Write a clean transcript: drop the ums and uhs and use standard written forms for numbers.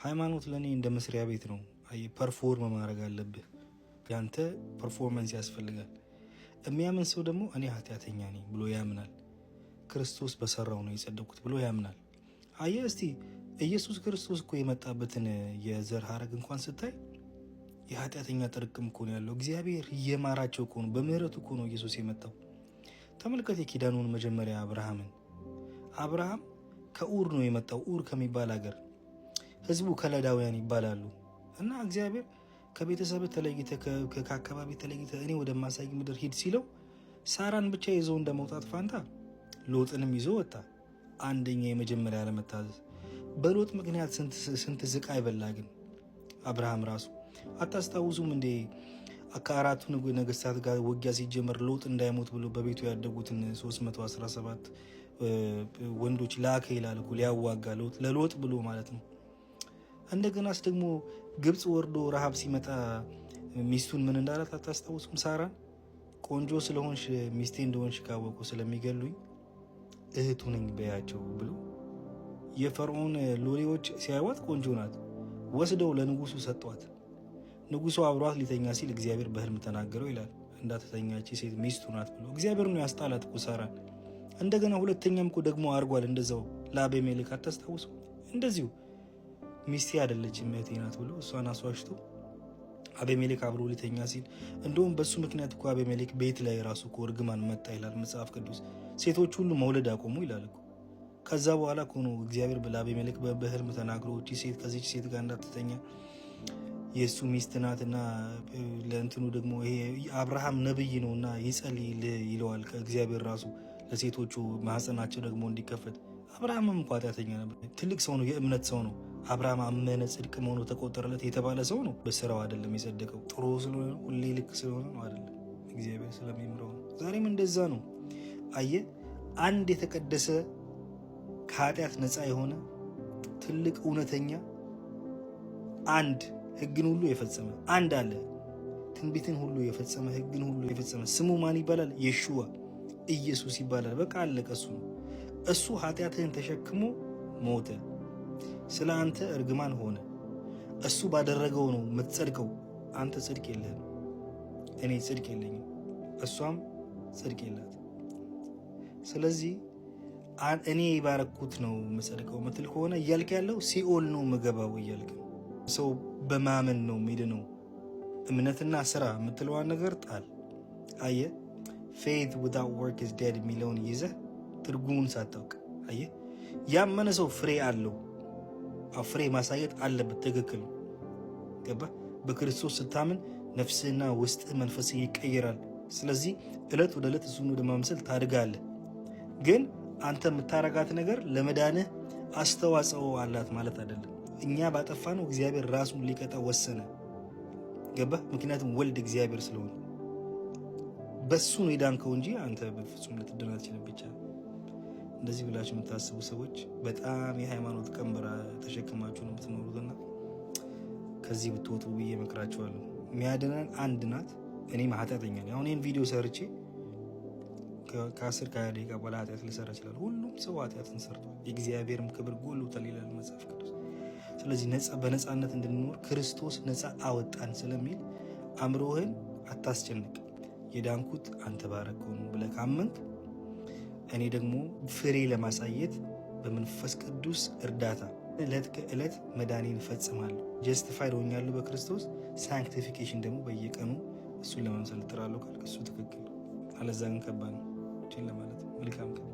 ሃይማኖት ለእኔ እንደ መስሪያ ቤት ነው። Perform ማድረግ አለብህ። ያንተ performance ያስፈልጋል። የሚያምን ሰው ደግሞ እኔ ኃጢአተኛ ነኝ ብሎ ያምናል። ክርስቶስ በሰራው ነው የጸደቅኩት ብሎ ያምናል። አየህ፣ እስቲ ኢየሱስ ክርስቶስ እኮ የመጣበትን የዘር ሀረግ እንኳን ስታይ የኃጢአተኛ ጥርቅም እኮ ነው ያለው። እግዚአብሔር እየማራቸው እኮ ነው፣ በምህረቱ እኮ ነው ኢየሱስ የመጣው። ተመልከት የኪዳኑን መጀመሪያ አብርሃምን። አብርሃም ከኡር ነው የመጣው፣ ኡር ከሚባል ሀገር። ህዝቡ ከለዳውያን ይባላሉ። እና እግዚአብሔር ከቤተሰብ ተለይተህ፣ ከአካባቢ ተለይተህ እኔ ወደማሳይህ ምድር ሂድ ሲለው ሳራን ብቻ ይዞ እንደ መውጣት ፋንታ ሎጥንም ይዞ ወጣ። አንደኛ የመጀመሪያ አለመታዘዝ። በሎጥ ምክንያት ስንት ስቃይ በላ ግን አብርሃም ራሱ። አታስታውሱም እንዴ? ከአራቱ ነገስታት ጋር ውጊያ ሲጀመር ሎጥ እንዳይሞት ብሎ በቤቱ ያደጉትን 317 ወንዶች ላከ ይላል እኮ፣ ሊያዋጋ ለሎጥ ብሎ ማለት ነው። እንደገናስ ደግሞ ግብፅ ወርዶ ረሃብ ሲመጣ ሚስቱን ምን እንዳላት አታስታውሱም? ሳራን ቆንጆ ስለሆንሽ ሚስቴ እንደሆንሽ ካወቁ ስለሚገሉኝ እህቱ ነኝ በያቸው ብሎ፣ የፈርዖን ሎሌዎች ሲያዩዋት ቆንጆ ናት፣ ወስደው ለንጉሱ ሰጧት። ንጉሱ አብሯት ሊተኛ ሲል እግዚአብሔር በህልም ተናገረው ይላል። እንዳትተኛ፣ ይቺ ሴት ሚስቱ ናት ብሎ እግዚአብሔር ነው ያስጣላት እኮ ሳራን። እንደገና ሁለተኛም እኮ ደግሞ አድርጓል እንደዛው ለአቤሜሌክ፣ አታስታውሱ? እንደዚሁ ሚስቴ አይደለችም እህቴ ናት ብሎ እሷን አስዋሽቶ አቤሜሌክ አብሮ ሊተኛ ሲል፣ እንደውም በሱ ምክንያት እኮ አቤሜሌክ ቤት ላይ ራሱ እኮ እርግማን መጣ ይላል መጽሐፍ ቅዱስ። ሴቶች ሁሉ መውለድ አቆሙ ይላል እኮ። ከዛ በኋላ እኮ ነው እግዚአብሔር ለአቤሜሌክ በህልም ተናግሮ እቺ ሴት ከዚች ሴት ጋር እንዳትተኛ፣ የእሱ ሚስት ናትና፣ ለእንትኑ ደግሞ ይሄ አብርሃም ነብይ ነው እና ይጸልይ ይለዋል ከእግዚአብሔር ራሱ ለሴቶቹ ማህፀናቸው ደግሞ እንዲከፈት። አብርሃምም እኮ ኃጢአተኛ ነበር። ትልቅ ሰው ነው፣ የእምነት ሰው ነው። አብርሃም አመነ ጽድቅ መሆኑ ተቆጠረለት የተባለ ሰው ነው። በስራው አይደለም የጸደቀው። ጥሩ ስለሆነ፣ ሁሌ ልክ ስለሆነ ነው አይደለም፣ እግዚአብሔር ስለሚምረው ነው። ዛሬም እንደዛ ነው። አየህ፣ አንድ የተቀደሰ፣ ከኃጢአት ነፃ የሆነ፣ ትልቅ፣ እውነተኛ፣ አንድ ህግን ሁሉ የፈጸመ አንድ አለ። ትንቢትን ሁሉ የፈጸመ፣ ህግን ሁሉ የፈጸመ ስሙ ማን ይባላል? የሹዋ ኢየሱስ ይባላል። በቃ አለቀ። እሱ ነው። እሱ ኃጢአትህን ተሸክሞ ሞተ፣ ስለ አንተ እርግማን ሆነ። እሱ ባደረገው ነው የምትጸድቀው። አንተ ጽድቅ የለህም፣ እኔ ጽድቅ የለኝም፣ እሷም ጽድቅ የላት። ስለዚህ እኔ ባረኩት ነው የምጸድቀው ምትል ከሆነ እያልክ ያለው ሲኦል ነው ምገባው እያልክ ነው። ሰው በማመን ነው የሚድነው። እምነትና ስራ የምትለዋን ነገር ጣል። አየህ፣ "Faith without work is dead" የሚለውን ይዘህ ትርጉሙን ሳታውቅ፣ አየህ፣ ያመነ ሰው ፍሬ አለው። ፍሬ ማሳየት አለበት። ትክክል ነው። ገባህ? በክርስቶስ ስታምን ነፍስህና ውስጥህ መንፈስህ ይቀየራል። ስለዚህ እለት ወደ ዕለት እሱን ወደ ማምሰል ታድጋለህ። ግን አንተ የምታረጋት ነገር ለመዳንህ አስተዋጽኦ አላት ማለት አይደለም። እኛ ባጠፋነው እግዚአብሔር ራሱን ሊቀጣ ወሰነ። ገባህ? ምክንያቱም ወልድ እግዚአብሔር ስለሆነ በሱ ነው የዳንከው እንጂ አንተ በፍጹም ልትድን አትችልም። ብቻ እንደዚህ ብላችሁ የምታስቡ ሰዎች በጣም የሃይማኖት ቀንበር ተሸክማችሁ ነው የምትኖሩትና ከዚህ ብትወጡ ብዬ እመክራችኋለሁ። የሚያድነን አንድ ናት። እኔም ኃጢአተኛ ነኝ። አሁን ይህን ቪዲዮ ሰርቼ ከ10 ከ20 ደቂቃ በኋላ ኃጢአት ልሰራ እችላለሁ። ሁሉም ሰው ኃጢአትን ሰርቷል፣ የእግዚአብሔርም ክብር ጎሎታል ይላል መጽሐፍ ቅዱስ። ስለዚህ በነፃነት እንድንኖር ክርስቶስ ነፃ አወጣን ስለሚል አእምሮህን አታስጨንቅ። የዳንኩት አንተ ባረከው ነው ብለህ ካመንክ፣ እኔ ደግሞ ፍሬ ለማሳየት በመንፈስ ቅዱስ እርዳታ ዕለት ከዕለት መዳኔን እፈጽማለሁ። Justified ሆኛለሁ በክርስቶስ። Sanctification ደግሞ በየቀኑ እሱን ለመምሰል እጥራለሁ ካልክ እሱ ትክክል። አለዛ ግን ከባድ ነው። ለማለት መልካም ቀን።